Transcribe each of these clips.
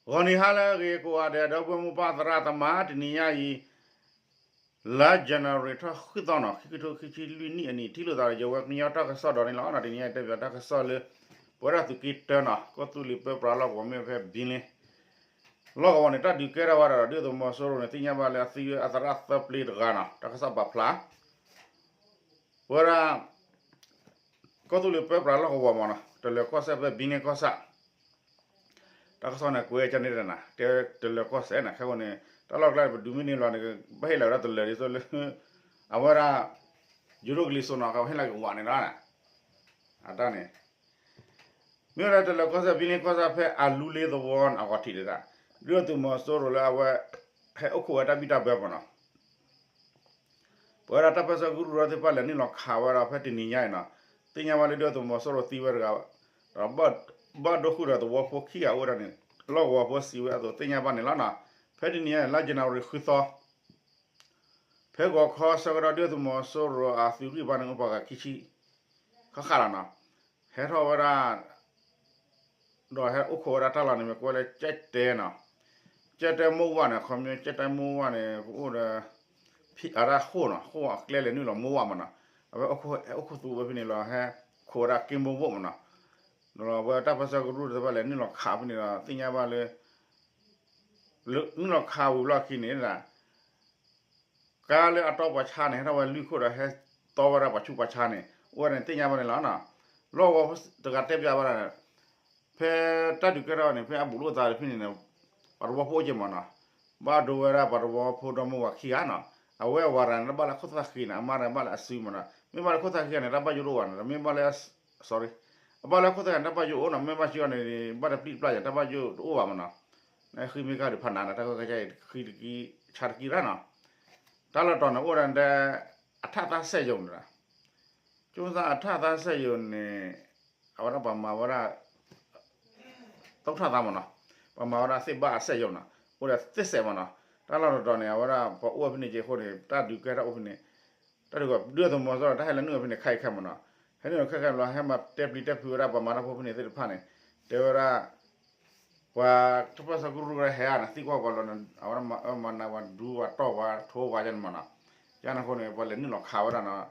ဂီၤနံၤဟါလၢအဂ့ၤကိးဂၤဒဲး ဒီပုၢ်ဝဲၢ်မိၢ်ပၢ်သရၣ်သမါ တနံၤညါအံၤ လါ January ထီၣ်ဃုသီနီၤ ခံကထိခံဆံလွံၢ်နံၣ်အနံၤ ထံၣ်လိာ်သးဒီးယဝဲကညီတၢ်ကစီၣ်ဒီးန့ၣ်လီၤ. တနံၤညါတဲပၠးတၢ်ကစီၣ်လၢ ပဝဲဒၣ်သုးက့တၢနီၤ ကီၢ်သူလ့ၤပၢပြးလီၢ်ကဝီၤမ့ၢ်ဖဲဘံလ့ လီၢ်ကဝီၤန့ၣ် တၢ်ဒုးကဲထီၣ်ဝဲဒၣ်ဒီး ဒုၣ်ဒါသုးမီၤစိရိၤန့ၣ် သ့ၣ်ညါဘၣ်လၢအသံဝဲအသရၣ်သၢပျ့တဂၤနီၤ တၢ်ကစီၣ်ပာ်ဖျါ ပဝဲဒၣ် ကီၢ်သူလ့ၤပၢပြးလီၢ်ကဝီၤမးနီၤ တလၢၤကီၢ်စဲၣ်ဖဲဘံန့ၣ်ကီၢ်ဆၣ် တၢ်ကစီၣ်န့ၣ်ကွဲးကန့ၣ်တနၤ တဲတလၢၤကီၢ်စဲၣ်န့ၣ် ခဲအံၤန့ၣ် တၢ်လီၢ်ကျါန့ၣ် ပဒုးမ့ၢ်န့ၢ်လီၤန့ၣ် ဘၣ်ဟ့ၣ်လီၤဝဲဒၣ်တလၢၤဒ်သိးလၢ အဝဲဒၣ် ယိၤဒိၣ်ကလံၤစိးနီၤ ကဟ့ၣ်လီၤက့ၤဝးန့ၣ်လီၤ. အတၢ်န့ၣ် မ့ၢ်ဝဲဒၣ်တလၢၤကီၢ်စဲၣ် ဘံန့ၣ်ကီၢ်ဆၣ်ဖဲအလူလ့သဝီအဂီၢ်ထံးဒၣ် ဒုၣ်ဒါသုးမီၤစိရိၤလၢအဝဲ ဟဲအိၣ်ခိးဝဲတၢ်ဘံၣ်တၢ်ဘၢမးနီၤ ပဝဲဒၣ်တၢ်ပၢၢ်ဆၢကရူၢ်ကရၢသ့ၣ်တဖၣ်လဲၤနုာ်လီၤခးဝဲဒၣ်ဖဲတနံၤညါအံၤနီၤ သ့ၣ်ညါဘၣ်လၢဒုၣ်ဒါသုးမီၤစိရိၤသံဝဲတဂၤ ဒီးဘၣ်ဒိဃုာ်ဒီးသဝီဖိခံဂၤအိၣ်ဝဲဒၣ်န့ၣ် လီၢ်ကဝီၤဖိစံးဝဲအသိးသ့ၣ်ညါဘၣ်န့ၣ်လီၤနီၤ ဖဲတနံၤညါန့ၣ် လါ January ဃုသီ ဖဲဂီၤခီဆၢကတီၢ်ဒုၣ်ဒါသုးမီၤစိရိၤအသုးဂံၢ်ဘါန့ၣ်အိၣ်ပှၤဂၤခံဆံ ဃၣ်ဃၣ်လီၤနီၤ ဟဲထီၣ်ဝဲဒၣ် ဒီးဟဲအိၣ်ခိးဝဲဒၣ်တၢ်လီၢ်န့ၣ် မ့ၢ်ကွဲးလၢကၠဲၣ်တဲနီၤ ကၠဲၣ်တဲမိၢ်ဝၣ်န့ၣ် ခီပညီကၠဲၣ်တဲမိၢ်ဝၣ်န့ၣ် ပအိၣ်ဒီး ဖံးအရၣ်ဃိၣ်နီၤ ဃိၣ်အကျဲလဲၤနုာ်လီၤမိၢ်ဝၣ်မးနီၤ အဝဲဟဲအိၣ်ခိးသူဝဲဖဲန့ၣ်လီၤ ဟဲခိးဝဲဒၣ်က့မိၢ်ဝိၣ်မးနီၤ ဒီးဝဲတၢ်ပၢၢ်ဆၢကရူၢ်တဖၣ်လဲၤနုာ်လီၤခးဖဲန့ၣ်ဒီး သ့ၣ်ညါဘၣ်လၢ နုာ်လီၤခးဝံၤဘျီအခံန့ၣ် ကါလၢအတီပှၤဆါန့ၣ် ဟဲထီၣ်ဝဲလွံၢ်ခိၣ်ဒီးဟဲတီဝဲဒၣ်ပှၤဆူးပှၤဆါန့ၣ် အိၣ်ဝဲဒၣ်န့ၣ်သ့ၣ်ညါဘၣ်န့ၣ်လီၤနီၤ လီၢ်ကဝီၤဖိတဂၤတဲပၠးဝဲဒၣ်န့ၣ် ဖဲတၢ်ဒုးကဲထီၣ်န့ၣ် ဖဲအဘူးလိာ်သးတဖဲန့ၣ်န့ၣ် ပှၤသဝီဖိအိၣ်က့ၤမးနီၤ ဘၣ်ဒိဝဲဒၣ်ပှၤသဝီဖိဒီမါဝၤခံဂၤနီၤ အဝဲအဝၤတဂၤန့ၣ် တဘၣ်လၢခိၣ်သၣ်ဃံန့ၣ် အမါတဂၤဘၣ်လၢအစုမးနီၤ မ့ၢ်ဘၣ်လၢခိၣ်သၣ်ဃံန့ၣ် တၢ်ဘၣ်ယိၣ်တအိၣ်ဘၣ်နီၤ မ့ၢ်ဘၣ်လၢ sorry အဘၣ်လၢခိၣ်သၣ်ဃံန့ၣ် တၢ်ဘၣ်ယိၣ်အိၣ်နီၤ မ့ၢ်ဘၣ်စ့ၢ်ကီးန့ၣ် ဘၣ်တပျံၤတပျၢ်ယၤ တၢ်ဘၣ်ယိၣ်တအိၣ်ဘၣ်မးနီၤ နဃံမ့ၢ်ကါဒုးဖးနးနီၤ တၢ်ဂိၢ်ကါအံၤတဃံတကံဆါတကံရၣ်နီၤ တၢ်လီၢ်တတီၤန့ၣ် အိၣ်ဝဲဒၣ် အထၣ်သၣ်စဲၣ်ယိၤန့ၣ် ကၠိသၣ်အထၣ်သၣ်စဲၣ်ယိၤန့ၣ် အဝဲဒၣ်ပှၤမၤဝဲဒၣ် သုးထၣ်သၣ်မးနီၤ ပှၤမၤဝဲဒၣ်သ့ၣ်ဘၣ်အစဲၣ်ယိၤနီၤ အိၣ်ဒီးသ့ၣ်စဲးမးနီၤ တၢ်လီၢ်တတီၤန့ၣ် အဝဲဒၣ်ပှၤအိၣ်ဝဲဖဲန့ၣ်က့ၤအဃိန့ၣ် တၢ်ဒုးကဲထီၣ်အိၣ်ဖဲန့ၣ် တၢ်ဒုးကဲဒုၣ်ဒါသုးမီၤစိရိၤ တၢ်ဟဲလၢနုာ်ဝဲဖဲန့ၣ် ခဲအံၤခဲမးနီၤ ဟဲနုာ်လီၤခဲခဲဘျီ ဟဲမၤတဲပျံၤတဲဖုးဝဲဒၣ်ပှၤမၤတၢ်ဖိဖဲန့ၣ်သ့ၣ်တဖၣ်န့ၣ် တဲဝဲဒၣ် ပှၤတၢ်ပၢၢ်ဆၢကရူၢ်ကရၢဟဲဧါန့ၣ် သံကွၢ်ပှၤလီၤန့ၣ် အဝဲဒၣ်မၤနးဝဲဒူဝဲတီၢ်ဝဲထိဝဲယဲန့ၣ်မးနီၤ ကန့ၣ်အဃိန့ၣ် ပှၤလဲၤနုာ်လီၤခးဝဲဒၣ်နီၤ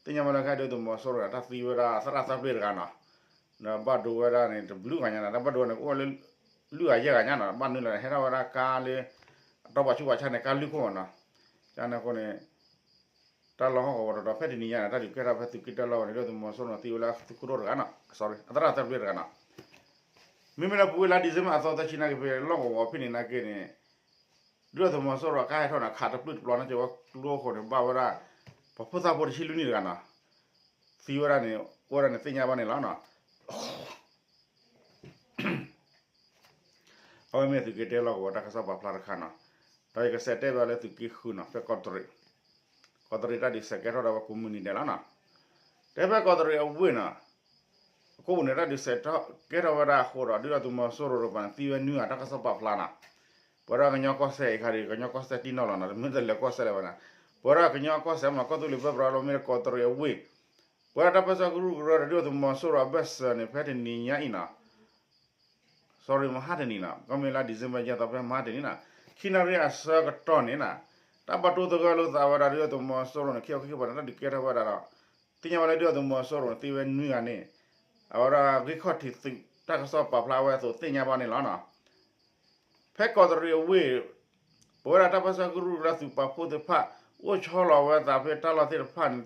သ့ၣ်ညါဘၣ်လၢခဲဒုၣ်ဒါသုးမီၤစိရိၤ တၢ်သံဝဲဒၣ်သရၣ်သၢပျ့တဂၤနီၤ ဒီးဘၣ်ဒိဝဲဒၣ်န့ၣ် တဘျုးဂၤညါနီၤ တၢ်ဘၣ်ဒိဝဲန့ၣ် ကအိၣ်ဝဲလၢ လွံၢ်ဂၤယဲၢ်ဂၤညါနီၤ ဘၣ်နုာ်လီၤန့ၣ် ဟဲထီၣ်ဝဲဒၣ်ကါလၢ အတီပှၤဆူးပှၤဆါန့ၣ် ကါလွံၢ်ခိၣ်မးနီၤ ကန့ၣ်အဃိန့ၣ် တၢ်လီၢ်ဟီၣ်ကဝီၤတတီၤဖဲတနံၤညါန့ၣ် တၢ်ဒုးကဲထီၣ်ဖဲသုးက့တၢလီၢ်ဝဲန့ၣ် ဒုၣ်ဒါသုးမီၤစိရိၤန့ၣ် သံဝဲလၢသုးခိၣ်ဒိၣ်တဂၤနီၤ sorry အသရၣ်သၢပျ့တဂၤနီၤ မ့မ့ၢ်လၢပူၤကွံာ်လါ December အသီသၢဆံနာ်က့ၤ ဖဲလီၢ်ကဝီၤဖဲန့ၣ်နာ်က့န့ၣ် ဒုၣ်ဒါသုးမီၤစိရိၤအကါဟဲထီၣ်န့ၣ် ခးတပျုာ်တပျီၤန့ၣ် က့ၤဝဲကျိအဃိန့ၣ် ဘၣ်ဝဲဒၣ် ပှၤဖိသၣ်ဖိတဆံလွံၢ်နံၣ်တဂၤနီၤ သံဝဲဒၣ်န့ၣ် အိၣ်ဝဲဒၣ်န့ၣ်သ့ၣ်ညါဘၣ်န့ၣ်လီၤနီၤ အဝဲမ့ၢ်သုးက့တၢလီၢ်ကဝီၤတၢ်ကစီၣ်ပာ်ဖျါတခါနီၤ ဒီးယကစးတဲဘၣ်လၢသုးက့ဃုနီၤ ဖဲကီးတရံး ကီးတရံးတၢ်ဒုးစဲးကဲထီၣ်ဒၣ်ဝဲကိးမုၢ်နံၤဒဲးလီၤနီၤ တဲဖဲကီးတရံးအဝ့ၢ်နီၤ အကိးပူၤန့ၣ် တၢ်ဒုးစဲးကဲထီၣ်ဝဲဒၣ်အဃိဒီး ဒုၣ်ဒါသုးမီၤစိရိၤတကပၤန့ၣ် သံဝဲနွံဂၤတၢ်ကစီၣ်ပာ်ဖျါနီၤ ပဝဲဒၣ်ကညီကီၢ်စဲၣ်အံၤခါဒီး ကညီကီၢ်စဲၣ်တံၢ်နီၢ်လီၤနီၤ တမ့ၢ်တလၢၤကီၢ်စဲၣ်လၢၤဘၣ်နီၤ ပဝဲဒၣ်ကညီကီၢ်စဲၣ်မး ကီၢ်သူလ့ၤပၢပြးလီၢ်မ့ၢ်ကီးတရံးအဝ့ၢ် ပဝဲဒၣ်တၢ်ပၢၢ်ဆၢကရူၢ်ကရၢဒီး ဒုၣ်ဒါသုးမီၤစိရိၤအဘၢၣ်စၢၤန့ၣ် ဖဲတနံၤညါအံၤနီၤ sorry မဟါတနံၤနီၤ ကီၢ်မ့ၢ်လါ December ညါသီဖဲမဟါတနံၤနီၤ ခံနၣ်ရံၣ်အဆၢကတီၢ်န့ၣ်နီၤ တၢ်ဘၣ်တိၢ်သဂၢၢ်လိာ်သးဝဲဒၣ် ဒုၣ်ဒါသုးမီၤစိရိၤန့ၣ် ခံခီခံကပၤန့ၣ် တၢ်ဒုးကဲထီၣ်ဝဲဒၣ်ဒီး သ့ၣ်ညါဝဲလၢဒုၣ်ဒါသုးမီၤစိရိၤန့ၣ် သံဝဲနွံဂၤန့ၣ် အဝဲဒၣ်ဂံၢ်ခီၣ်ထံးသုးတၢ်ကစီၣ်ပာ်ဖျါဝဲအသိးသ့ၣ်ညါဘၣ်န့ၣ်လီၤနီၤ ဖဲကီးတရံးအဝ့ၢ် ပဝဲဒၣ်တၢ်ပၢၢ်ဆၢကရူၢ်ကရၢသုးပာ်ဖှိၣ်သ့ၣ်တဖၣ် အိၣ်ဆီလီၤဝဲသးဖဲတၢ်လီၢ်သ့ၣ်တဖၣ်န့ၣ်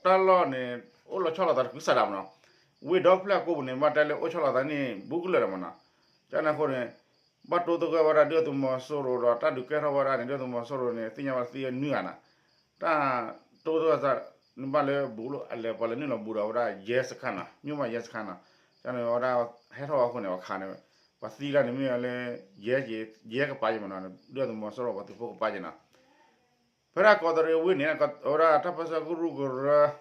တၢ်လီၢ်န့ၣ် အိၣ်လီၤဆီလီၤသးတကုၤဆးဒးမးနီၤ ဝ့ၢ်ဒီဖျၢၣ်အကိးပူၤန့ၣ် ဘၣ်တဲလၢအိၣ်ဆီလီၤသးန့ၣ် ဘူးကလၢာ်လီၤမးနီၤ ကန့ၣ်အဃိန့ၣ် ဘၣ်တိၢ်သဂၢၢ်ဝဲဒၣ်ဒုၣ်ဒါသုးမီၤစိရိၤဒီး တၢ်ဒုးကဲထီၣ်ဝဲဒၣ်န့ၣ် ဒုၣ်ဒါသုးမီၤစိရိၤန့ၣ် သ့ၣ်ညါဝဲဒၣ်သံဝဲနွံဂၤနီၤ တၢ်တိၢ်သဂၢၢ်သးန့ၣ် ဘၣ်လၢဘူးလိာ်အလဲၤပှၤလဲၤနုာ်လီၤဘူးဒီးဝဲဒၣ် ရဲစခန်းနီၤ မြို့မရဲစခန်းနီၤ ကန့ၣ်ဝဲဒၣ် ဟဲထီၣ်ဝဲအဃိန့ၣ် ပှၤခးန့ၣ် ပှၤသံလၢန့ၣ်မ့ၢ်လၢ ရဲကပၤက့ၤမးနီၤ ဒုၣ်ဒါသုးမီၤစိရိၤပှၤသုးဖိကပၤက့ၤနီၤ ဖဲဒၣ်ကီးတရံးအဝ့ၢ်န့ၣ် အဝဲဒၣ်တၢ်ပၢၢ်ဆၢကရူၢ်ကရၢ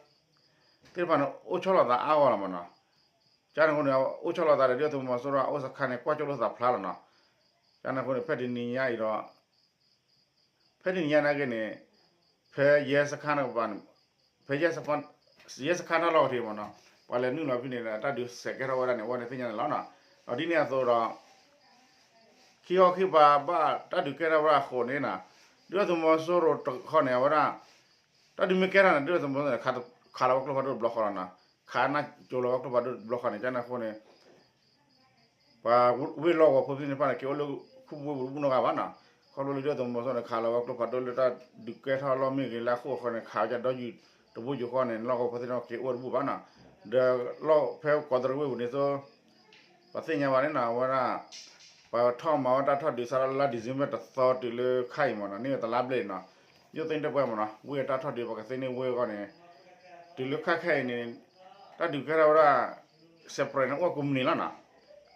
သ့ၣ်တဖၣ်န့ၣ် အိၣ်ဆီလီၤသးအါဂီၢ်လီၤမးနီၤ ကန့ၣ်အဃိန့ၣ် အိၣ်ဆီလီၤသးဒီးဒုၣ်ဒါသုးမီၤစိရိၤအအိၣ်စခန်းန့ၣ် ကွၢ်ကၠိလိာ်သးဖျါလီၤနီၤ ကန့ၣ်အဃိန့ၣ် ဖဲတနံၤညါအံၤဒီး ဖဲတနံၤညါနာ်က့န့ၣ် ဖဲရဲစခန်းတကပၤန့ၣ် ဖဲရဲစခန်း ရဲစခန်းတၢ်လီၢ်ကထံးမးနီၤ ပှၤလဲၤနုာ်လီၤဖဲန့ၣ် တၢ်ဒုးစဲးကဲထီၣ်ဝဲဒၣ်န့ၣ် အဝဲန့ၣ်သ့ၣ်ညါန့ၣ်လီၤနီၤ ဒီးဒ်န့ၣ်အသိးဒီး ထံဟီၣ်ခံပၤဘၣ်တၢ်ဒုးကဲထီၣ်ဝဲဒၣ်အဃိန့ၣ်နီၤ, ဒုၣ်ဒါသုးမီၤစိရိၤတခီန့ၣ် အဝဲဒၣ် တၢ်ဒုးမ့ၢ်ကဲထီၣ်န့ၣ် ဒုၣ်ဒါသုးမီၤစိရိၤန့ၣ် ခးလီၤဝဲကျိဖးဒိၣ်တဘျီဃီလီၤနီၤ, ခးနၢ်ကၠိလီၤဝဲကျိဖးဒိၣ်တဘျီဃီန့ၣ် ကန့ၣ်အဃိန့ၣ် ပှၤဝ့ၢ်လီၢ်ကဝီၤဖိသ့ၣ်တဖၣ်န့ၣ် က့ၤအိၣ်လၢခူပူၤဝ့ၢ်ပူၤတဘူၣ်နီတဂၤဘၣ်နီၤ, ခီဖျိလၢဒုၣ်ဒါသုးမီၤစိရိၤန့ၣ် ခးလီၤဝဲကျိဖးဒိၣ်လၢတၢ်ဒုးကဲထီၣ်လီၢ်မ့ၢ်ဂ့ၤလၢအဃိအဃိန့ၣ် ခးဝဲဒၣ်ဒီယူၢ်တဘူၣ်ယူၢ်ဃီန့ၣ် လီၢ်ကဝီၤဖိသ့ၣ်တဖၣ်က့ၤအိၣ်တဘူၣ်ဘၣ်နီၤ, ဒီးလီၢ်ဖဲကီးတရံးဝ့ၢ်ပူၤန့ၣ်သိး ပှၤသ့ၣ်ညါဘၣ်န့ၣ်နီၤ အဝဲဒၣ် ပှၤထီၣ်မၤဝဲတၢ်ထီၣ်ဒုးစးထီၣ်လါ December တသီတုၤလၢခဲအံၤမ့ၢ်နီၤ န့ၢ်ဝဲတလါဘျဲၣ်နီၤ, ယိၣ်သ့ၣ်တပှဲၤမ့ၢ်နီၤ ဝ့ၢ်အတၢ်ထီၣ်ဒုး ပှၤကသ့န့ၢ်ဝ့ၢ်အဂီၢ်န့ၣ် တုၤလၢခဲခဲအံၤန့ၣ် တၢ်ဒုးကဲထီၣ်ဝဲဒၣ် separate န့ၣ် အိၣ်ကိးမုၢ်နံၤလီၤနီၤ,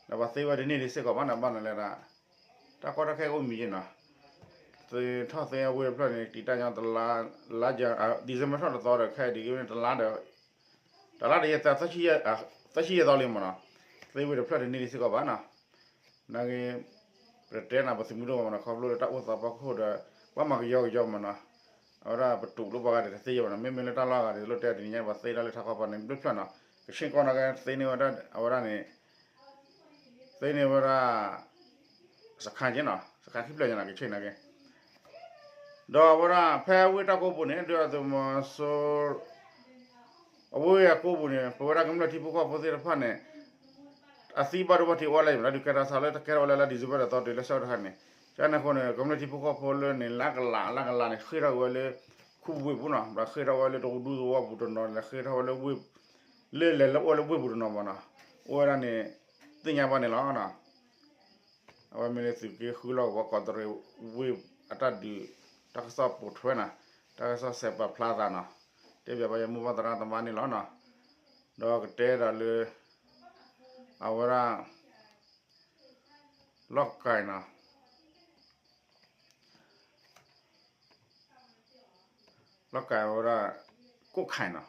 ဒီးပှၤသ့ဝဲတန့ၢ်ဒံးစ့ၢ်ကီးဘၣ်နီၤ ဘၣ်နီၤလဲၣ်ဒၣ် တၢ်ကီတၢ်ခဲအိၣ်မံၤယ့ၣ်နီၤ, သ့ထီၣ်သ့ဝ့ၢ်တဖျၢၣ်န့ၣ် တံာ်တာ်ညီတလါ လါ December ထီၣ်တသီဒီး ခဲအံၤဒ်က့ၤန့ၣ် တလါဒီး တလါဒီးယဲၢ်သီ သၢဆံယဲၢ်သီလံမ့ၢ်နီၤ, သ့ဝ့ၢ်တဖျၢၣ်တန့ၢ်ဒံးစ့ၢ်ကီးဘၣ်နီၤ, နာ်က့ ပတဲနၤ ပသုးမုၢ်ဒိၣ်မ့ၢ်နီၤ ခီဖျိလၢတၢ်အိၣ်သးဖီခိၣ်ဒီး ပှၤမၤကယီကယီမ့ၢ်နီၤ, အဝဲဒၣ်ပတူးလိာ်ပှၤဂၤဒီးတသ့ယဲၢ်ဘၣ်နီၤ, မ့မ့ၢ်လၢတၢ်လီၢ်ဂၤဒီး လိၣ်တဲတနံၤညါ ပှၤသ့တၢ်လၢထးခီပၤန့ၣ် ဘျုးဖျၢၣ်နီၤ, ကဆ့ၣ်ကီၢ်နာ်က့ သ့န့ၢ်ဝဲဒၣ် အဝဲဒၣ်န့ၣ် သ့န့ၢ်ဝဲဒၣ် စခါက့နီၤ, စခါခံဖျၢၣ်ညါနီၤ ကဆ့ၣ်နာ်က့ ဒီးအဝဲဒၣ် ဖဲဝ့ၢ်တၢ်ကိးပူၤန့ၣ် ဒုၣ်ဒါသုးမီၤစိရိၤ အဝ့ၢ်အကိးပူၤန့ၣ် ပဝဲဒၣ်ကမျၢၢ်ထံဖိကီၢ်ဖိသ့ၣ်တဖၣ်န့ၣ် အသံဘၣ်ဒိဘၣ်ထံးအိၣ်လၢ ယမတၤဒုးကဲထီၣ်စးလၢတကဲထီၣ်ဝဲလၢ လါ December တသီတုၤလၢဆၢကတီၢ်ခါန့ၣ်, ကန့ၣ်အဃိန့ၣ် ကမျၢၢ်ထံဖိကီၢ်ဖိလၢန့ၣ် လၢကလး လၢကလးန့ၣ် ဃ့ၢ်ထီၣ်ဝဲလၢ ခူပူၤဝ့ၢ်ပူၤနီၤ, ဒီးဃ့ၢ်ထီၣ်ဝဲလၢတဒူသဝီပူၤတနီၤ လဲၤဃ့ၢ်ထီၣ်ဝဲလၢဝ့ၢ် လၢလဲၤလၢအိၣ်လၢဝ့ၢ်ပူၤတနီၤမ့ၢ်နီၤ, အိၣ်ဝဲဒၣ်န့ၣ် သ့ၣ်ညါဘၣ်န့ၣ်လီၤ. အဝဲမ့ၢ်လၢသုးက့ဃုလီၢ်ကဝီၤကီးတရံးဝ့ၢ်အတၢ်ဒုး တၢ်ကစီၣ်ပိာ်ထွဲနီၤ, တၢ်ကစီၣ်စဲးပာ်ဖျါသးနီၤ, တဲဘၣ်ပှၤယမိၢ်ပှၢ်သရၣ်သမါန့ၣ်လီၤနီၤ, ဒီးကတဲဒီးလၢ အဝဲဒၣ် လီၢ်ကၤနီၤ လီၢ်ကၤဝဲဒၣ် ကိၣ်ခါနီၤ,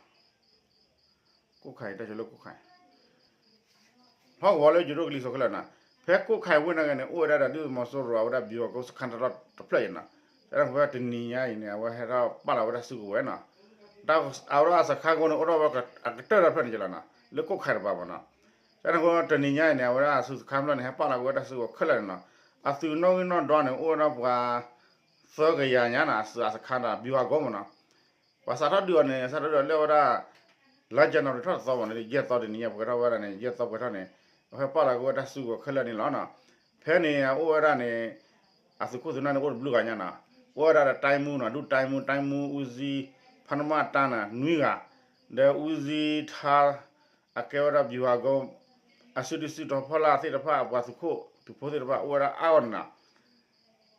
ကိၣ်ခါ တၢ်ဆိလၢကိၣ်ခါ ဟီၣ်ကဝီၤလၢယိၤဒိၣ်ကလံၤစိးခဲလၢာ်နီၤ, ဖဲကိၣ်ခါဝ့ၢ်နာ်က့န့ၣ် အိၣ်ဝဲဒၣ်ဒီးဒုၣ်ဒါသုးမီၤစိရိၤအဝဲဒၣ် ဗျူဟာကုန်းစခန်း တဖျၢၣ်အံၤနီၤ, တၢ်ဖဲတနံၤညါအံၤန့ၣ် အဝဲဟဲထီၣ်ပာ်လီၤဝဲတၢ်စုကဝဲၤနီၤ, အဝဲဒၣ်စခါကိန့ၣ် အိၣ်ထီၣ်ဝဲအကတၢၢ်တဖျၢၣ်န့ၣ်ကလီၤနီၤ, လၢကိၣ်ခါတပၤမ့ၢ်နီၤ, တၢ်န့ၣ်အဃိတနံၤညါအံၤန့ၣ် အဝဲဒၣ်အစုစခါဖျၢၣ်န့ၣ် ဟဲပာ်လီၤက့ၤဝဲတၢ်စုကဝဲၤခဲလၢာ်န့ၣ်နီၤ, အသုးနီၣ်ဂံၢ်နီၣ်ဒွးန့ၣ် အိၣ်ဝဲဒၣ်ပှၤ သၢကယၤညါနီၤ, အစုစခါဒီး ဗျူဟာကုန်းမ့ၢ်နီၤ, ပှၤစးထီၣ်ဒုးအီၤန့ၣ် စးထီၣ်ဒုးအီၤလၢဝဲဒၣ် လါယနူၤအါရံၤထီၣ်တသီမ့ၢ်နီၤ, ယဲၢ်သီတနံၤညါပှဲၤထီၣ်ဝဲဒၣ်န့ၣ် ယဲၢ်သီပှဲၤထီၣ်န့ၣ်, အဝဲဟဲပာ်လီၤက့ၤဝဲတၢ်စုကဝဲၤခဲလၢာ်န့ၣ်လီၤနီၤ, ဖဲန့ၣ်အအိၣ်ဝဲဒၣ်န့ၣ် အသုးခိၣ်သုးနၢ်န့ၣ် အိၣ်တဘျုးဂၤညါနီၤ, အိၣ်ဝဲဒၣ်ဒီး တိုင်းမှူးနီၤ, ဒုတိုင်းမှူး, တိုင်းမှူး ဦးစီး ဖးနမတၢ်နီၤ နွံဂၤ, ဒီး ဦးစီး ထါ အကဲဝဲဒၣ် ဗျူဟာကုန်း အစုဒုစုတီၤဖီလာ်သ့ၣ်တဖၣ် အပှၤသုးခိၣ်သုးဖိသ့ၣ်တဖၣ် အိၣ်ဝဲဒၣ်အါဂၤန့ၣ်နီၤ,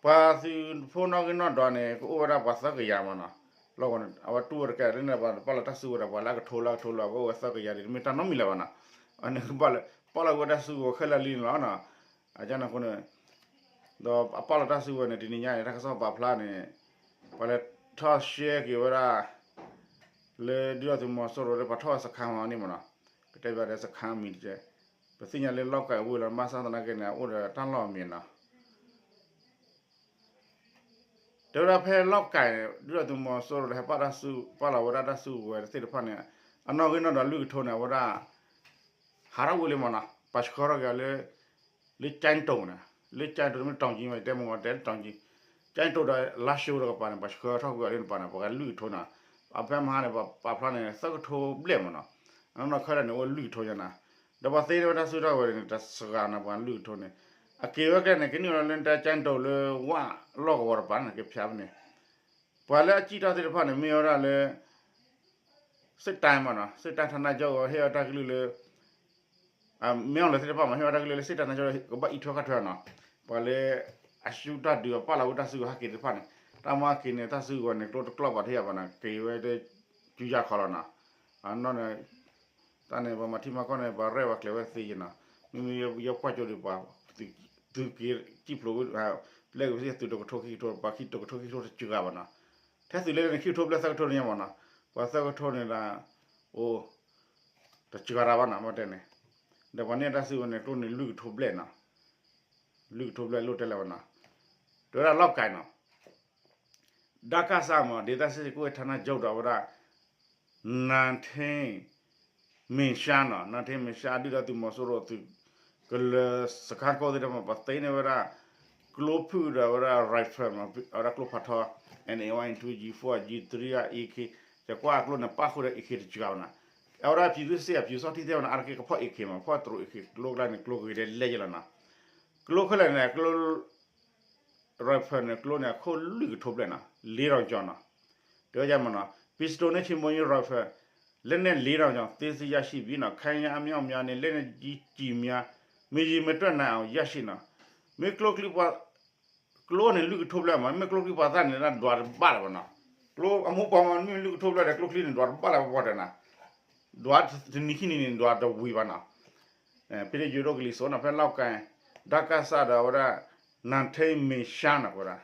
ပှၤသုးဖိနီၣ်ဂံၢ်နီၣ်ဒွးန့ၣ် ကအိၣ်ဝဲဒၣ်ပှၤသၢကယၤမ့ၢ်နီၤ, လီၢ်ကဝီၤန့ၣ် အဝဲတူၢ်ဝဲတကဲလၢန့ၣ် ပှၤပာ်လီၤတၢ်စုကဝဲၤဒီး ပှၤလၢအကထိလၢအကထိလၢအကအိၣ်ဝဲသၢကယၤဒ် တမ့ၢ်တၢ်နီတမံၤလၢၤဘၣ်နီၤ, အန့ၣ်ကဘၣ်လၢ ပာ်လီၤက့ၤဝဲတၢ်စုကဝဲၤခဲလၢာ်လံန့ၣ်လီၤနီၤ, အကန့ၣ်အဃိန့ၣ် ဒီးအပာ်လီၤတၢ်စုကဝဲၤန့ၣ် တနံၤညါအံၤ တၢ်ကစီၣ်ပာ်ဖျါန့ၣ် ပှၤလဲၤထီၣ်ရှဲက့ၤဝဲဒၣ် လၢဒုၣ်ဒါသုးမီၤစိရိၤလၢပှၤထီၣ်စခါမ့ၢ်န့ၣ်မ့ၢ်နီၤ, ကတဲဘၣ်ဒီးစခါမံၤတကဲ, ပသ့ၣ်ညါလၢလီၢ်ကၤဝ့ၢ်လီၤ ဘၣ်ဆၣ်သနာ်က့န့ၣ် အအိၣ်ဒီးတၢ်လီၢ်အမံၤနီၤ တဲဝဲဒၣ်ဖဲလီၢ်ကၤန့ၣ် ဒုၣ်ဒါသုးမီၤစိရိၤဒီးဟဲပာ်တၢ်စု ပာ်လီၤဝဲဒၣ်တၢ်စုကဝဲၤသ့ၣ်တဖၣ်န့ၣ် အနီၣ်ဂံၢ်နီၣ်ဒွးလွံၢ်ကထိန့ၣ် အဝဲဒၣ် ဟးထီၣ်ဝံၤလံမ့ၢ်နီၤ ပှၤဆှၢထီၣ်က့ၤအီၤလၢ လၢကၠဲၣ်တိၤန့ၣ် လၢကၠဲၣ်တိၤတမ့ၢ်တီၤကံမ့ၢ် တဲမ့ၢ်ဝဲတဲတီၤကံ ကၠဲၣ်တိၤဒီးလါၡိတကပၤန့ၣ် ပှၤဆှၢထီၣ်ကွံာ်အီၤလၢန့ၣ်ပၤန့ၣ် ပှၤကလွံၢ်ကထိန့ၣ် အဖဲမဟါန့ၣ် ပှၤပာ်ဖျါန့ၣ် သၢကထိဘျဲၣ်မ့ၢ်နီၤ အနီၢ်နီၢ်ခဲလၢာ်န့ၣ် အိၣ်လွံၢ်ကထိညါနၤ ဒီးပှၤသ့န့ၢ်ဝဲတၢ်စုထီၣ်ဝဲန့ၣ် တစှၤနၤပှၤလွံၢ်ကထိန့ၣ် အက့ၤဝဲကျဲန့ၣ် ကနုာ်လီၤလၢတၢ်ကၠဲၣ်တိၤလၢဝၣ်လီၢ်ကဝီၤတပၤန့ၣ် ကဖျါဖဲန့ၣ် ပှၤလၢအစံၣ်ထီၣ်သ့ၣ်တဖၣ်န့ၣ် မ့ၢ်ဝဲဒၣ်လၢ စစ်တိုင်းမ့ၢ်နီၤ စစ်တိုင်းဌာနချုပ် ဟ့ၣ်အီၤတၢ်ကလုၢ်လၢ မ့ၢ်အီၤလၢသ့ၣ်တဖၣ်မ့ၢ် ဟ့ၣ်အီၤတၢ်ကလုၢ်လၢ စစ်တိုင်းဌာနချုပ် ကဘၣ်အံးထွဲကွၢ်ထွဲနီၤ ပှၤလၢ အစူၢ်တၢ်ဒုးအပာ်လီၤဝဲတၢ်စုကဝဲၤဟဲက့ၤသ့ၣ်တဖၣ်န့ၣ် တၢ်မၤက့ၤန့ၣ် တၢ်စုကဝဲၤန့ၣ် ကျိတကျီၢ်ဘၣ်ထံၣ်ယၤဘၣ်နီၤ က့ၤဝဲတစုယၤခီလီၤနီၤ အနီၢ်န့ၣ် တၢ်န့ၣ် ပှၤမၤထံမၤကီၢ်န့ၣ် ပှၤရဲၣ်ပှၤကျဲၤဝဲသ့ယံၤနီၤ မ့မ့ၢ်ယဲပှၢ်ကၠိဒံးပှၤ သုးက့ၤစံၣ်ဖျိးဝဲ ပျဲက့ၤပစံၣ်သုးတကထိခံကထိ ပှၤခံတကထိခံကထိတစှၤဘၣ်နီၤ ထဲသုးလၢန့ၣ် ခံကထိဘျဲၣ်သၢကထိတညါမ့ၢ်နီၤ ပှၤသၢကထိန့ၣ်ဒၣ် အိၣ် တစှၤတၢ်ဘၣ်နီၤ မ့ၢ်တဲန့ၣ် ဒီးပှၤန့ၢ်တၢ်စုကဝဲၤန့ၣ် ကျိန့ၣ်လွံၢ်ကထိဘျဲၣ်နီၤ လွံၢ်ကထိဘျဲၣ်လိၣ်တဲလၢၤဘၣ်နီၤ တဲဝဲဒၣ်လီၢ်ကၤနီၤ ဒါကစ မ့ၢ် ဒေသစစ်ဆင်ရေးကွပ်ကဲဌာနချုပ် ဒီးဝဲဒၣ် နန်းထိုင်မင်းရှားနီၤ နန်းထိုင်မင်းရှား ဒုၣ်ဒါသုးမီၤစိရိၤသုး ကလၢၤစခန်းကုန်းသ့ၣ်တဖၣ် ပှၤသ့န့ၢ်ဝဲဒၣ် ကျိဖုၣ်ဒီးအဝဲဒၣ် rifle မး အဝဲဒၣ်ကျိဖးထီ N A one, N two, G four, G three, AK ယကွၢ်အကျိန့ၣ် ပၣ်ဃုာ်ဒီး AK တစှၤဘၣ်နီၤ. အဝဲဒၣ် ပြည်သူ့စစ် အ ပျူစောထီး သ့ၣ်ဝဲနီၤ အါတက့ၢ်ကဖီၣ် AK မး ဖီၣ်တရူး AK ကျိကျါန့ၣ် ကျိဂ့ၤဒဲးလဲၣ်ယဲလီၤနီၤ. ကျိခဲလၢာ်န့ၣ် ကျိ rifle န့ၣ် ကျိန့ၣ် အခိၣ်လွံၢ်ကထိဘျဲၣ်နီၤ လေးထောင်ကျော်နီၤ. တဲဝဲဒ်မးနီၤ pistol န့ၣ် ချေမှုန်းရေး rifle လက်နက် လေးထောင်ကျော် သိမ်းဆည်းရရှိပြီနီၤ. ခဲယမ်းအမြောက်အများနှင့် လက်နက်ကြီးကျည်များ မည်ရန်မတွက်နိုင်အောင် ရရှိနီၤ. မ့ၢ်ကျိချံ ကျိန့ၣ် လွံၢ်ကထိဘျဲၣ်မး မ့ၢ်ကျိချံပှၤသၣ်န့ၣ် ဒွးတဘၣ်လၢၤဘၣ်နီၤ. ကျိအမိၢ်ပှၢ်မး မ့ၢ်လွံၢ်ကထိဘျဲၣ်ဒီး ကျိချံန့ၣ် ဒွးတဘၣ်လၢၤဘၣ်ပှၤတဲနီၤ. ဒွးတနံၤခံနံၤန့ၣ် ဒွးတဝံၤဘၣ်နီၤ. ဖဲန့ၣ်ယိၤဒိၣ်ကလံၤစိးနီၤ ဖဲလီၢ်ကဲ ဒီးကစၢ်ဒီးဝဲဒၣ် နၣ်ထ့မ့ၤရှါနီၤ ဝဲဒၣ်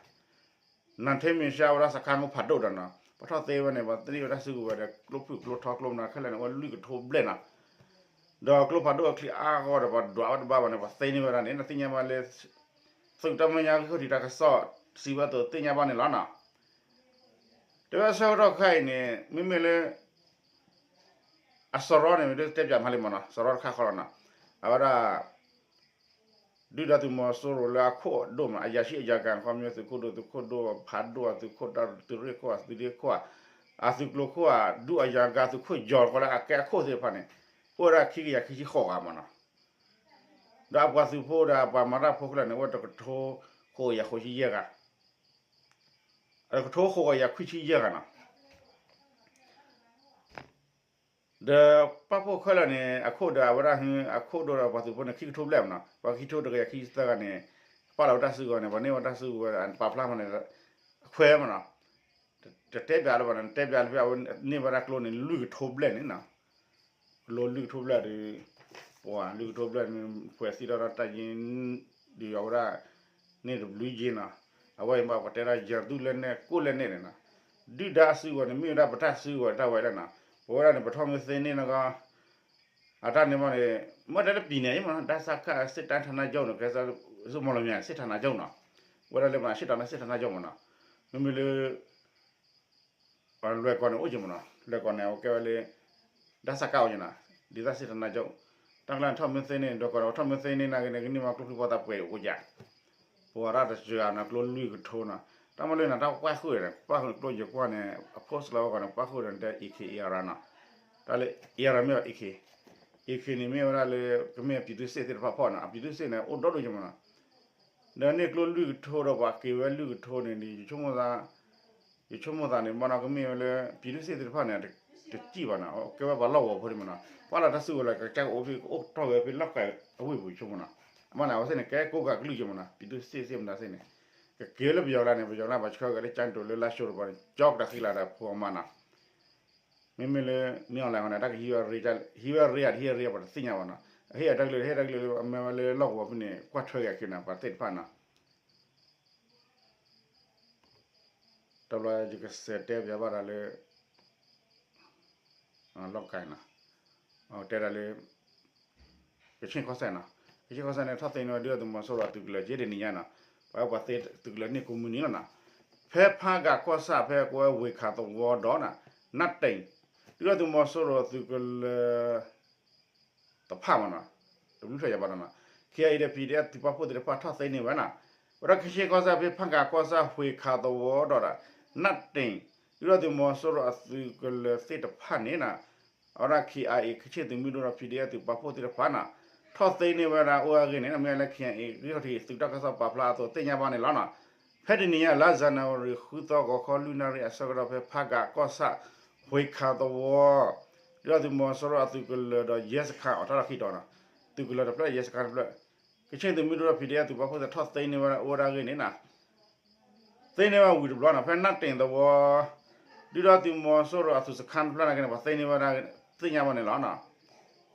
နၣ်ထ့မ့ၤရှါဝဲဒၣ်စခါမူဖးဒိၣ်ဒီးနီၤ ပှၤထီၣ်သ့ဝဲန့ၣ် ပှၤသ့ဝဲတၢ်စုကဝဲၤဒီး ကျိဖုၣ်ကျိထီကျိမနုၤခဲလၢာ်န့ၣ် အိၣ်လွံၢ်ကထိဘျဲၣ်နီၤ. ဒီးကျိဖးဒိၣ်အချံအါဂီၢ်ဒီး ပှၤဒွးဝဲတဘၣ်ဘၣ်န့ၣ် ပှၤသ့န့ၢ်ဝဲဒၣ်န့ၣ် နသ့ၣ်ညါဘၣ်လၢ သုးတၢ်မဲာ်ညါဂံၢ်ခီၣ်ထံးတၢ်ကစီၣ် စံးဝဲအသိးသ့ၣ်ညါဘၣ်န့ၣ်လီၤနီၤ. တဲဝဲဆၢကတီၢ်ခဲအံၤန့ၣ် မ့မ့ၢ်လၢ အစရီန့ၣ် မ့ၢ်တဲပၠးမးလံမးနီၤ စရီတခါဃီလီၤနီၤ အဝဲဒၣ် ဒုၣ်ဒါသုးမီၤစိရိၤလၢအခိၣ်ဒိၣ်မး အရာရှိအရာခံ ခီမ့ၢ်သုးခိၣ်ဒိၣ် သုးခိၣ်ဒိၣ် ဖးဒိၣ် သုးခိၣ်တၢ် သုးရ့ၣ်ခိၣ် သုးရ့ၣ်ခိၣ် အသုးကျိၤခိၣ် ဒုၣ်အရာခံ သုးခိၣ်ယီၤဃီလၢအကဲအခိၣ်သ့ၣ်တဖၣ်န့ၣ် အိၣ်ဝဲဒၣ်ခံကယၤခံဆံဃိးဂၤမးနီၤ. ဒီးအပှၤသုးဖိဒီးအပှၤမၤတၢ်ဖိခဲလၢာ်န့ၣ် အိၣ်ဝဲတကထိဃိးကယၤဃိးဆံယဲၢ်ဂၤ တကထိဃိးကယၤခွံဆံယဲၢ်ဂၤနီၤ. ဒီးပာ်ဖှိၣ်ခဲလၢာ်န့ၣ် အခိၣ်ဒီးအဝဲဒၣ် အခိၣ်ဒိၣ်ဒီးပှၤသုးဖိန့ၣ် ခံကထိဘျဲၣ်မးနီၤ ပှၤခံကထိတကယၤခံဆံသၢဂၤန့ၣ် ပာ်လီၤဝဲတၢ်စုကဝဲၤန့ၣ် ပှၤန့ၢ်ဝဲတၢ်စုကဝဲၤ ပာ်ဖျါမးန့ၣ် အခွဲးမးနီၤ တတဲပၠးလၢၤဘၣ်နီၤ တဲပၠးလၢဖဲအဝဲန့ၢ်ဝဲဒၣ်ကျိန့ၣ် လွံၢ်ကထိဘျဲၣ်န့ၣ်နီၤ ကျိလွံၢ်ကထိဘျဲၣ်ဒီး ပှၤလွံၢ်ကထိဘျဲၣ်န့ၣ် ဖှဲးသံဒီးတၢ်ယံၤ ဒုးအဝဲဒၣ် န့ၢ်တဘျုးယံၤနီၤ အဝဲအံၤဘၣ်ပှၤတဲဒၣ် ရန်သူ့လက်နက် ကိုယ့်လက်နက် န့ၣ်နီၤ ဒုၣ်ဒါအစုကဝဲၤန့ၣ် မ့ၢ်ဝဲဒၣ်ပတၢ်စုကဝဲၤတၢ်ဝဲလၢနီၤ ပဝဲဒၣ်န့ၣ် ပထီၣ်မ့ၢ်သ့န့ၢ်နီၤကီ အတၢ်န့ၣ်မးန့ၣ် မ့ၢ်တဲတပံၤန့ၣ်အံၤမးနီၤ ဒၢစးခၣ် စစ်တိုင်းဌာနချုပ် နီၤ ကဲစ့ၢ်မီၢ်လမၠဲၣ် စစ်ဌာနချုပ် နီၤ ဝဲဒၣ်လၢမး အရှေ့တောင်တိုင်း စစ်ဌာနချုပ် မးနီၤ မ့မ့ၢ်လၢ လွဲၢ်ကီၢ်န့ၣ်အိၣ်က့ၤမးနီၤ လွဲၢ်ကီၢ်န့ၣ် အဝဲကဲဝဲလၢ ဒၢစးခၣ် အိၣ်က့ၤနီၤ ဒေသစစ်ဌာနချုပ် တၢ်ကျါန့ၣ် ထီၣ်မ့ၢ်သ့န့ၢ် လွဲၢ်ကီၢ်န့ၣ် ထီၣ်မ့ၢ်သ့န့ၢ်နာ်က့န့ၣ် ကန့ၢ်မးကျိချံဖိသၣ်ပှဲၤအိၣ်က့ၤ ပဝဲဒၣ်တစှၤနီၤ ကျိလွံၢ်ကထိနီၤ တၢ်မ့ၢ်လၢနတၢ်ပာ်ဃုာ်န့ၣ် ပာ်ဃုာ်ကျိယကွၢ်န့ၣ် အ post လီၤဝဲကီၢ်န့ၣ် ပာ်ဃုာ်ဒီးတဲ AK AR နီၤ တၢ်လၢ AR မ့ၢ်ဘၣ် AK AK န့ၣ်မ့ၢ်ဝဲဒၣ်လၢ ကမ့ၢ်အ ပြည်သူ့စစ် သ့ၣ်တဖၣ်ဖီၣ်နီၤ အ ပြည်သူ့စစ် န့ၣ် အိၣ်ဒီဒူၣ်က့ၤမးနီၤ ဒီးန့ၢ်ကျိလွံၢ်ကထိဒီးပှၤက့ၤဝဲလွံၢ်ကထိန့ၣ် ယဆိကမိၣ်သး ယဆိကမိၣ်သးန့ၣ် မ့ၢ်နီၤကမ့ၢ်ဝဲလၢ ပြည်သူ့စစ် သ့ၣ်တဖၣ်န့ၣ် တစံၣ်ဘၣ်နီၤ ကဲဝဲပှၤလီၢ်ကဝီၤဖိဒံးမးနီၤ ပှၤလၢတၢ်စုကဝဲၤလၢကစၢ်ကအိၣ်ဖဲ ကအိၣ်ထီၣ်ဝဲဖဲလီၢ်ကဲအဝ့ၢ်ပူၤဆိကမိၣ်နီၤ အမ့ၢ်န့ၣ် အဝဲသ့ၣ်န့ၣ် ကဲကိးဂၤကလုာ်က့ၤမးနီၤ ပြည်သူ့စစ် သ့ၣ်မတၤသ့ၣ်န့ၣ် ကက့ၤဝဲလၢပယီၤကျါန့ၣ် ပယီၤကျါပှၤဆှၢက့ၤလၢကၠဲၣ်တိၤလၢလါၡိတပၤန့ၣ် ကၠီကတၢ်ဃံလၤဒီးဖိအမါနီၤ မ့မ့ၢ်လၢ မ့ၢ် online ဃီန့ၣ် တၢ်ကဟံးဝဲရ့ ဟံးဝဲရ့ အတဟံးဝဲရ့ပှၤတသ့ၣ်ညါဘၣ်နီၤ အဟ့ၣ်အတၢ်ကလုာ် ဟ့ၣ်တၢ်ကလုာ်လၢအမ့ၢ်ဝဲလၢလီၢ်ကဝီၤဖဲန့ၣ် ကွၢ်ထွဲက့ၤအခံနီၤ ပှၤသ့ၣ်တဖၣ်နီၤ တဘျီယကစံးတဲပၠးဘၣ်တၢ်လၢ လီၢ်ကဲနီၤ တဲဒၣ်လၢ ကဆ့ၣ်ကီၢ်စဲၣ်နီၤ ကဆ့ၣ်ကီၢ်စဲၣ်န့ၣ် ထီၣ်သ့န့ၢ်ဝဲဒုၣ်ဒါသုးမီၤစိရိၤအသုးကလၢၤက့ၤတနံၤညါနီၤ ပှၤပှၤသ့သုးကလၢၤန့ၢ်ကိးမုၢ်နံၤလီၤနီၤ ဖဲဖးကးကီၢ်ဆၣ်ဖဲကဝဲဝ့ၢ်ခးသဝီဒီးနီၤ နၢ်တ့ၢ် ဒုၣ်ဒါသုးမီၤစိရိၤအသုးကလၢၤ တဖၣ်မးနီၤ တဘျုးဖျၢၣ်ယၤဘၣ်နီၤ KIA ဒီး PDF သုးပာ်ဖှိၣ်သ့ၣ်တဖၣ်ထီၣ်သ့န့ၢ်ဝဲနီၤ ဝဲဒၣ်ကဆ့ၣ်ကီၢ်စဲၣ်ဖဲဖးကးကီၢ်ဆၣ်ဝ့ၢ်ခးသဝီဒီး နၢ်တ့ၢ် ဒုၣ်ဒါသုးမီၤစိရိၤအသုးကလၢၤသ့ၣ်တဖၣ်န့ၣ်နီၤ အဝဲဒၣ် KIA ကဆ့ၣ်သုးမုၢ်ဒိၣ်ဒီး PDF သုးပာ်ဖှိၣ်သ့ၣ်တဖၣ်နီၤ ထီၣ်သ့န့ၢ်ဝဲဒၣ်အိၣ်အဂ့ၢ်န့ၣ် မ့ၢ်လၢ KIA ဂံၢ်ထီၣ်ထံးသုးတၢ်ကစီၣ်ပာ်ဖျါအသိးသ့ၣ်ညါဘၣ်န့ၣ်လီၤနီၤ ဖဲတနံၤညါ လါ January ဃုသီ ဂီၤခီလွံၢ်နၣ်ရံၣ်အဆၢကတီၢ် ဖဲဖးကးကီၢ်ဆၣ် ဝ့ၢ်ခးသဝီ ဒုၣ်ဒါသုးမီၤစိရိၤအသုးကလၢၤဒီး ရဲစခန်း အီၤတၢ်လီၢ်ခံတီၤနီၤ သုးကလၢၤတဖျၢၣ် ရဲစခန်း တဖျၢၣ် ကဆ့ၣ်သုးမုၢ်ဒိၣ်ဒီး PDF သုးပာ်ဖှိၣ်သ့ၣ်တဖၣ်ထီၣ်သ့န့ၢ်ဝဲဒၣ်အိၣ်ဝဲဒၣ်အဂ့ၢ်န့ၣ်နီၤ သ့န့ၢ်ဝဲဝံၤတဘျီနီၤ ဖဲနၢ်တ့ၢ်သဝီ ဒုၣ်ဒါသုးမီၤစိရိၤအသုးစခန်း တဖျၢၣ်နာ်က့န့ၣ် ပှၤသ့န့ၢ်ဝဲဒၣ်သ့ၣ်ညါဘၣ်န့ၣ်လီၤနီၤ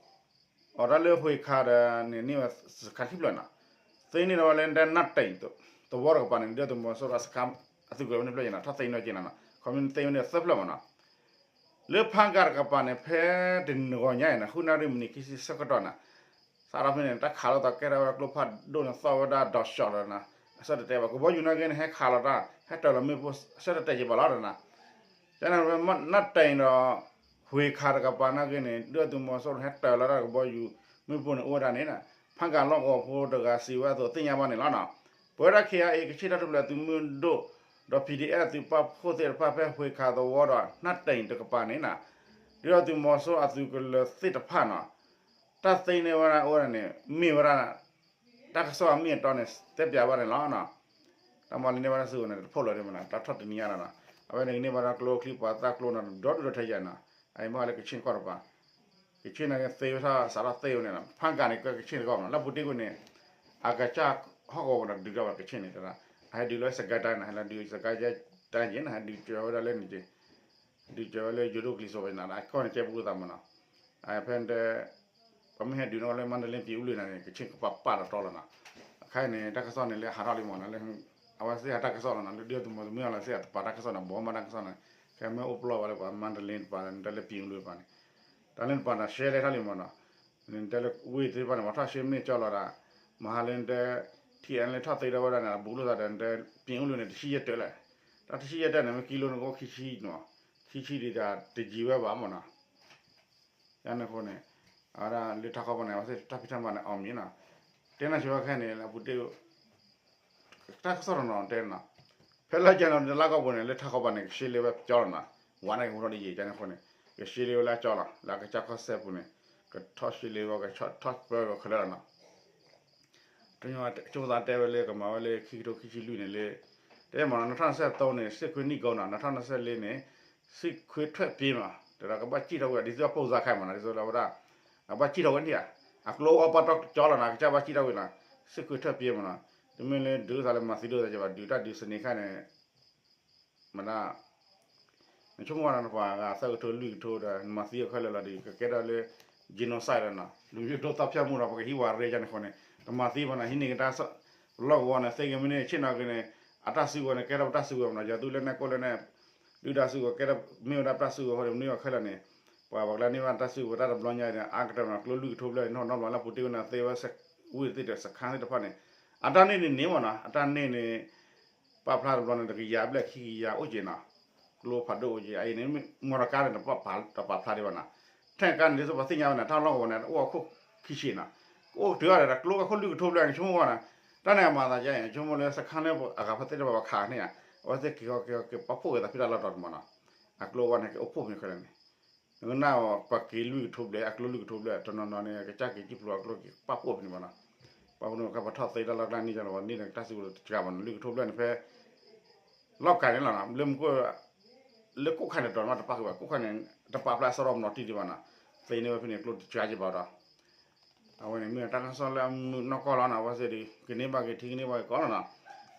အီၤတၢ်လၢဝ့ၢ်ခးဒီးန့ၣ်န့ၢ်ဝဲစခန်းခံဖျၢၣ်နီၤ သ့န့ၢ်ဝဲလၢနၢ်တ့ၢ်သဝီတကပၤန့ၣ် ဒုၣ်ဒါသုးမီၤစိရိၤအစခန်း အသုးကလၢၤန့ၣ်ဖျၢၣ်နီၤ ထီၣ်သ့န့ၢ်ဝဲက့ၤနီၤ ခီမ့ၢ်သ့န့ၢ်သၢဖျၢၣ်မးနီၤ လၢဖးကးတကပၤန့ၣ် ဖဲတနံၤဂီၤညါအံၤနီၤ ဃုနၣ်ရံၣ်မံးနံးခံဆံဆၢကတီၢ်နီၤ စးထီၣ်ဖဲန့ၣ် တၢ်ခးလိာ်သးကဲထီၣ်ဝဲဒၣ်ကျိဖးဒိၣ်န့ၣ် သီၣ်ဝဲဒၣ်ဒီးၡီၣ်ဒီးနီၤ အဆၢတတဲာ်ဘၣ် ကဘီယူၤနာ်က့န့ၣ် ဟဲခးလိာ်တၢ် ဟဲတၢၤလီၤမ့ၣ်ပိၢ် အဆၢတတဲာ်က့ၤဘၣ်လီၤဒီးနီၤ ကန့ၣ် နၢ်တ့ၢ်ဒီး ဝ့ၢ်ခးတကပၤနာ်က့န့ၣ် ဒုၣ်ဒါသုးမီၤစိရိၤဟဲတၢၤလီၤတၢ်ကဘီယူၤ မ့ၣ်ပိၢ်န့ၣ်အိၣ်ဝဲဒၣ်န့ၣ် ဖးကးလီၢ်ကဝီၤဖိတဂၤစံးဝဲအသိးသ့ၣ်ညါဘၣ်န့ၣ်လီၤနီၤ ပဝဲဒၣ် ခ့ၣ်အဲၣ်အ့ၣ် ကချ့ၣ်တၢ်ထူၣ်ဖျဲးသုးမုၢ်ဒိၣ် ဒီး ပီၣ်ဒံၣ်အဲၣ် သုးပာ်ဖှိၣ်သ့ၣ်တဖၣ်ဖဲ ဟူးခးသဝီဒီး နၢ်တ့ၣ်တကပၤန့ၣ်နီၤ, ဒုၣ်ဒါသုးမီၤစိရိၤအသုးကလၢၤသ့ၣ်တဖၣ်နီၤ, တၢ်သ့န့ၢ်ဝဲဒၣ်အိၣ်ဝဲဒၣ်န့ၣ် မ့ၢ်ဝဲဒၣ် တၢ်ကစီၣ်အမ့ၢ်အတီန့ၣ် တဲပၠးဘၣ်န့ၣ်လီၤနီၤ. တၢ်မၤလၢန့ၢ်ဘၣ်တၢ်စုကဝဲၤန့ၣ် တဖျါလၢၤဒံးမနီၤ, တၢ်ထီၣ်တနံၤညါလီၤနီၤ. အဝဲန့ၣ်ကန့ၢ်ဘၣ်တၢ်ကျိချံမျိာ်သၣ်ကျိနီၤ ဒီဒူၣ်ဒီထၢယဲနီၤ. အအံၤမ့ၢ်လၢကချ့ၣ်ကီၢ်တပၤ, ကချ့ၣ်န့ၣ်သ့ဝဲထီၣ်စးထီၣ်သ့ဝဲန့ၣ်လီၤ. ဖးကၤန့ၣ် ကဲကချ့ၣ်တကီၢ်မနီၤ, လၢပူၤတ့ၢ်ကွံာ်န့ၣ် အကစၢ်ဟီၣ်ကဝီၤမနီၤ ဒုးထီၣ်ဝဲကချ့ၣ်န့ၣ်တဒၣ်, အဟဲဒုးလၢစကဲတၢ်န့ၣ် ဟဲလၢဒုးစကဲတၢ်ယဲန့ၣ် ဟဲဒုးကၢၤဝဲဒၣ်လၢန့ၣ်က့ၤ ဒုးကၢၤဝဲလၢယိၤဒိၣ်ကလံၤစိးဝဲန့ၣ် အကီၢ်န့ၣ်ကဲပူၤသးမနီၤ. ဖဲတဲ ပမ့ၢ်ဟဲဒုးန့ၢ်ဝဲလၢ မါဒလ့ ပံၤအူလုၢ်န့ၣ် ကချ့ၣ်ကပာ်ပာ်တတီလီၤနီၤ. အခါအံၤန့ၣ် တၢ်ကစီၣ်န့ၣ်လၢဟးထီၣ်လံမနီၤ, လၢ အဝဲသ့ၣ်ဟးတၢ်ကစီၣ်လီၤနီၤ, လၢဒုၣ်ဒါသုးမီၤစိရိၤမ့ၢ်အီၤလီၤသ့ၣ်အတပာ်တၢ်ကစီၣ်န့ၣ် ဘီမးတၢ်ကစီၣ်န့ၣ်, ခဲမ့ၢ်အိၣ်ပျီဘၣ်လၢပှၤမါဒလ့တပၤ နတဲလၢပံၤအူလုၢ်တပၤန့ၣ်, တၢ်လၢတပၤန့ၣ် ရှဲလဲၣ်ထီၣ်လံမနီၤ. နတဲလၢဝ့ၢ်သ့ၣ်တဖၣ်န့ၣ် ပှၤထီၣ်ရှဲမ့ၢ်ကၠီလီၤဒၣ်, မဟါလၢနတဲ ထံၣ်အဲၣ်လၢ ထီၣ်သ့ထီၣ်ဝဲဒၣ်န့ၣ် အဘူးလိာ်သးဒီး နတဲ ပံၤအူလုၢ်န့ၣ် တဆံယဲၢ်တၢၢ်လဲၣ်, တၢ်တဆံယဲၢ်တၢၢ်န့ၣ် မ့ၢ်ကံလိန့ၣ်ကအိၣ်ခံဆံနီၤ, ခံဆံဒံးတၢ်တယံၤဝဲဘၣ်မနီၤ. ယန့ၣ်အဃိန့ၣ် အဝဲဒၣ်လၢထးခီပၤန့ၣ် အဝဲသ့ၣ်တၢ်ဖံးတၢ်မၤန့ၣ် အီၣ်မံၤနီၤ, တဲနၢ်ဆိဝဲခဲအံၤန့ၣ် လၢအပူၤတ့ၢ် တၢ်ကစီၣ်တနီၤတဲနီၤ, ဖဲလၢကဲနီၤ လၢကီၢ်ပူၤန့ၣ် လၢထးခီပၤန့ၣ် ကရှဲလ့ဝဲကၠီလီၤနီၤ, ဝၤန့ၣ်ကဟူထီၣ်ဒ်ယဲၢ်ကန့ၣ်အဃိန့ၣ် ကရှဲလ့ဝဲလၢအကၠီလီၤ, လၢအကစၢ်ကီၢ်စဲၣ်ပူၤန့ၣ် ကထီၣ်ရှဲလ့ဝဲ ကထီၣ်ပၢဝဲခဲလၢာ်လီၤနီၤ. ကၠိသးတဲဝဲလၢကမၤဝဲလၢခံကထိခံဆံလွံၢ်န့ၣ်လၢ တဲမနီၤ နထီၣ်နဆဲးသီန့ၣ် စစ်ခွေးနီးကောင်းနီၤ, နထီၣ်နဆဲးလေးန့ၣ် စစ်ခွေးထွက်ပြေးမနီၤ, တဒီးကဘၣ်စံၣ်ထီၣ်ကွံာ် ဒ်သိးအပိၢ်စါခါမနီၤ, ဒ်သိးလၢဝဲဒၣ် အဘၣ်စံၣ်ထီၣ်ဝဲန့ၣ်ဧါ, အကျိအီၣ်ပာ်တီၢ်ကၠီလီၤနီၤ, ကစၢ်ဘၣ်စံၣ်ထီၣ်ကွံာ်နီၤ, စစ်ခွေးထွက်ပြေးမနီၤ, တမ့ၢ်လၢဒုးသးလၢမၤသံဒိၣ်သးကဘၣ် ဒုးတၢ်ဒုးစန့ၤခါန့ၣ် မတၤ နဆိကမိၣ်ဝဲဒၣ်နပှၤဂၤသၢကထိလွံၢ်ကထိဒီး နမၤသံအီၤခဲလၢာ်လီၤဒီး ကကဲထီၣ်လၢ genocide လီၤနီၤ, လူမျိုးတုံးသတ်ဖြတ်မှုလီၤ, ပကဟံးဝဲရဲယါန့ၣ်အဃိန့ၣ် တမၤသံဘၣ်နီၤ, ဟံးန့ၢ်ကဒါ လီၢ်ကဝီၤန့ၣ် သ့ဂ့ၤမ့ၢ်န့ၢ်ဆ့ၣ်နီၤဂ့ၤန့ၣ် အတၢ်စုကဝဲၤန့ၣ် ကဲထီၣ်ပတၢ်စုကဝဲၤမနီၤ, ယၤသူလၢနဲၣ်ကိၣ်လၢနဲၣ် ဒုၣ်ဒါစုကဝဲၤ ကဲထီၣ်မ့ၢ်ဝဲဒၣ်ပတၢ်စုကဝဲၤအဃိန့ၣ် မနုၤအီၤခဲလၢာ်န့ၣ် ပှၤပှၤကလၢန့ၢ်ဘၣ်တၢ်စုကဝဲၤတၢ်တဘျီညါန့ၣ် အါကတၢၢ်မနီၤ, ကျိလွံၢ်ကထိဘျဲၣ်နီၢ်နီၢ်ဘျီလၢပူၤတ့ၢ်ဝဲန့ၣ် သ့ဝဲ ဝ့ၢ်သ့ၣ်ဒီးစခါသ့ၣ်တဖၣ်န့ၣ် အတၢ်န့ၢ်န့ၣ်န့ၣ်မနီၤ, အတၢ်န့ၢ်န့ၣ် ပာ်ဖျါတဘျီန့ၣ် တကယၤဘျဲၣ်ခံကယၤအိၣ်က့ၤနီၤ, ကျိဖးဒိၣ်အိၣ်က့ၤ အအံၤန့ၣ် မီၢ်တကါန့ၣ် တပာ်ဖျါဒံးဘၣ်နီၤ, ထဲကါန့ၣ် ဒ်သိးပှၤသ့ၣ်ညါဝဲန့ၣ် တၢ်လီၢ်ကဝီၤန့ၣ် အိၣ်အခိၣ်ခံဆံနီၤ, ကအိၣ်ကတၢၢ်ဒီး ကျိကခိၣ်လွံၢ်ကထိဘျဲၣ်န့ၣ် ဆိကမိၣ်ဝဲန့ၣ် တၢ်န့ၣ်အမၤသးယါအံၤ ဆိကမိၣ်လၢစခါန့ၣ် အဂၤဖဲသ့ၣ်တဖၣ်ပှၤခးန့ၢ်ဧါ, အဝဲသ့ၣ်က့ၤက့ၤက့ၤပာ်ဖှိၣ်က့ၤသးဖံးတၢ်လီၢ်တီၤတမနီၤ, အကျိဝဲန့ၣ် ကအိၣ်ဖှိၣ်မ့ၢ်ခဲလၢာ်န့ၣ် နကနၣ်အီၤ ပှၤက့ၤလွံၢ်ကထိဘျဲၣ် အကျိလွံၢ်ကထိဘျဲၣ် တနီၤနီၤန့ၣ် ကစၢ်က့ၤကံၣ်ပျိအကျိက့ၤပာ်ဖှိၣ်ဖဲန့ၣ်မနီၤ, ပာ်ဖှိၣ်န့ၣ် ကဲပှၤထီၣ်သ့တၢ်လီၢ်ကျါန့ၣ် ကလီၤဝဲန့ၣ် တၢ်စုကဝဲၤတစှၤဘၣ်နီၤ, လွံၢ်ကထိဘျဲၣ်န့ၣ် ဖဲ လီၢ်ကၤန့ၣ်လီၤနီၤ, လၢမူခိၣ် လၢကိးခါန့ၣ် တီၤမးတပာ်ဃုာ်ဘၣ်, ကိးခါန့ၣ် တပာ်ဖျါစရီမနီၤတံၢ်ဒံးဘၣ်နီၤ, သ့န့ၢ်ဝဲဖဲန့ၣ် ကျိတစှၤက့ၤဘၣ်ဒီး အဝဲန့ၣ်မ့ၢ်တၢ်ကစီၣ်လၢအမုာ်နီၢ်ကီၢ်လီၤနီၤ, အဝဲသ့ၣ်ဒ် ကန့ၢ်ဘၣ်က့ၤထံ ကန့ၢ်ဘၣ်က့ၤကီးလီၤနီၤ,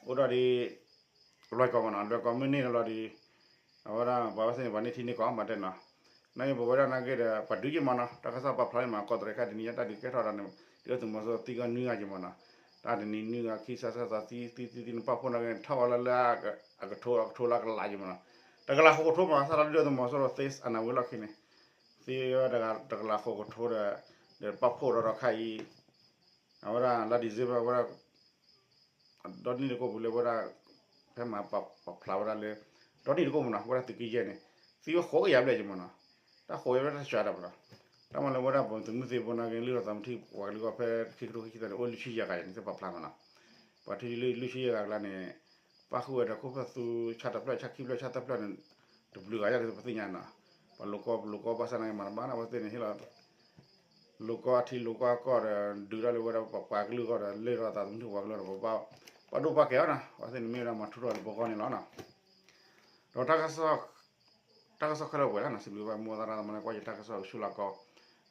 အိၣ်ဒီးဒ် လွဲၢ်ကီၢ်မနီၤ, လွဲၢ်ကီၢ်မ့ၢ်န့ၢ်လီၤဒီး အဝဲဒၣ်ပှၤဝဲသ့ၣ်န့ၣ် ပှၤန့ၢ်ထံန့ၢ်ကီၢ်မးတဲနီၤ, နာ်က့ပဝဲဒၣ်နာ်က့ဒီး ပှၤဒုးယံာ်မးနီၤ, တၢ်ကစီၣ်ပာ်ဖျါန့ၣ်မး ကီၢ်တရံးခါတနံၤညါ တၢ်ဒုးကဲထီၣ်ဒီးန့ၣ် ဒ်သိးသုးမီၤစိရိၤသံကီၢ်နွံဂၤက့ၤမးနီၤ, တၢ်တနံၤနွံဂၤ ခံဆံသၢဆံ သံသံသံသံန့ၣ် ပာ်ဖှိၣ်နာ်က့န့ၣ် ထီၣ်ဝဲလၢလၢ အကထိ အကထိလၢအကလးက့ၤမးနီၤ, တကလးဃိးကထိမး စးထီၣ်ဒ်သိးသုးမီၤစိရိၤသ့အနၢ်ဝ့ၤလီၢ်ခံန့ၣ် သံဝဲတကလးဃိးကထိဒီး ဒီးပာ်ဖှိၣ်ဒီးဒီးခါအံၤ အဝဲဒၣ်လါ December ဝဲဒၣ် ဒီနံၣ်တကိၢ်ပူၤလၢဝဲဒၣ် ဖဲမၤပာ်ဖျါဝဲဒၣ်လၢ ဒီနံၣ်တကိၢ်မနီၤ ဝဲဒၣ်သုးက့ယဲၢ်န့ၣ် သံဝဲဃိးကယၤဘျဲၣ်က့ၤမနီၤ, တၢ်ဃိးကယၤဘျဲၣ်တၢ်စှၤတၢ်မနီၤ, တၢ်မၤလၢဝဲဒၣ်ပသုးမုၢ်သံၣ်ဘိနာ်က့ လုၢ်ထီၣ်သးမုၢ်ထံၣ် ပှၤကလုာ်ဂီၢ်ဖဲခံကထိခံဆံသၢန့ၣ် အိၣ်လွံၢ်ဆံယဲၢ်ဂၤန့ၣ် သ့ၣ်ပာ်ဖျါမနီၤ, ပှၤထံၣ်လွံၢ်ဆံယဲၢ်ဂၤအကျါန့ၣ် ပၣ်ဃုာ်ဝဲဒီးခိၣ်ဖျီၣ်သူ ဆၣ်တဖျၢၣ် ဆၣ်ခံဖျၢၣ် ဆၣ်သၢဖျၢၣ်န့ၣ် တဘျုးဂၤယါဒ်သိးပသ့ၣ်ညါနီၤ, ပှၤလိာ်ကီ ပလိာ်ကီဘၣ်ဆၣ်နာ်က့မၤတဘၣ်နီၤ အဝဲသ့ၣ်န့ၣ်ဟ့ၣ်လီၤ လိာ်ကီအထံလိာ်ကီအကီၢ်ဒီး ဒုးတၢ်လၢဝဲဒၣ်ပှၤကလုာ်အဂီၢ်ဒီး လဲၤထီၣ်သးသမူထူၣ်ပှၤကလုာ်ဒီး ပှၤဒိၣ်ပှၤကဲၤအီၤနီၤ အဝဲသ့ၣ်န့ၣ်မ့ၢ်ဝဲဒၣ်မၤထူထီၣ်လၢပဂီၢ်န့ၣ်လီၤနီၤ. ဒီးတၢ်ကစီၣ်ခဲလၢာ်ဝဲလီၤနီၤ စံးဘျုးဘၣ်မိၢ်သရၣ်သမါလၢကွၢ်ယတၢ်ကစီၣ်ဆူလၢကီ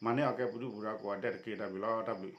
မၤန့ၢ်အီၤကဲပဒုၣ်ပဒါကိးဂၤဒဲးတက့ၢ် တၢ်ဘျုးလီၤ တၢ်ဘျုး